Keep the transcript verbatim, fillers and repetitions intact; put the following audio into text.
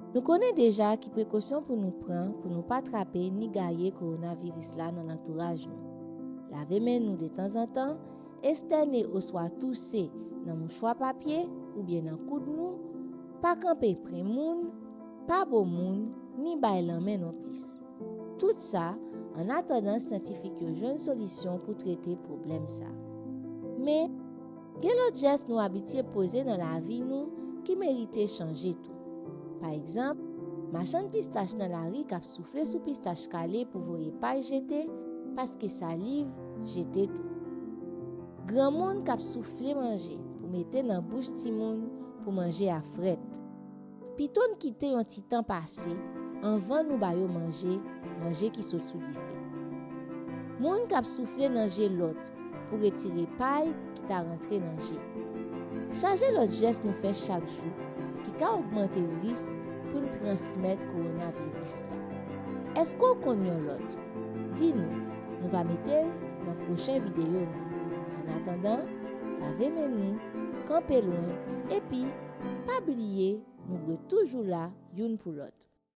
Nou konnen deja ki prekosyon pou nou pran pou nou pa trape ni gaye kowonaviris la nan lantouraj nou. Lave men nou detanzantan, estène oswa touse nan mouchwa papye oubyen nan koud nou, pa kanpe pre moun, pa bo moun, ni bay lanmen nonplis. Tout sa, annatandan syantifik yo jwenn solisyon pou trete pwoblèm sa. Men, gen lòt jès nou abitye poze nan lavi nou ki merite chanje tou. Pa egzanp, machann pistach nan lari k ap soufle sou pistach kale pou voye pay jete, paske saliv jete tou. Granmoun k ap soufle manje pou mete nan bouch timoun pou manje a frèt. Pito n kite yon ti tan pase anvan nou ba yo manje, manje ki sot sou dife. Moun k ap soufle nan je lòt pou retire pay ki ta rantre nan je. Chaje lòt jès nou fè chak jou ki ka ogmante risk pou n transmèt kowonaviris la. Èske w konn yon lòt? Di nou, nou va mete l nan pwochen videyo nou. Annatandan, lave men nou, kanpe lwen, epi pa bliye nou dwe toujou la youn pou lòt.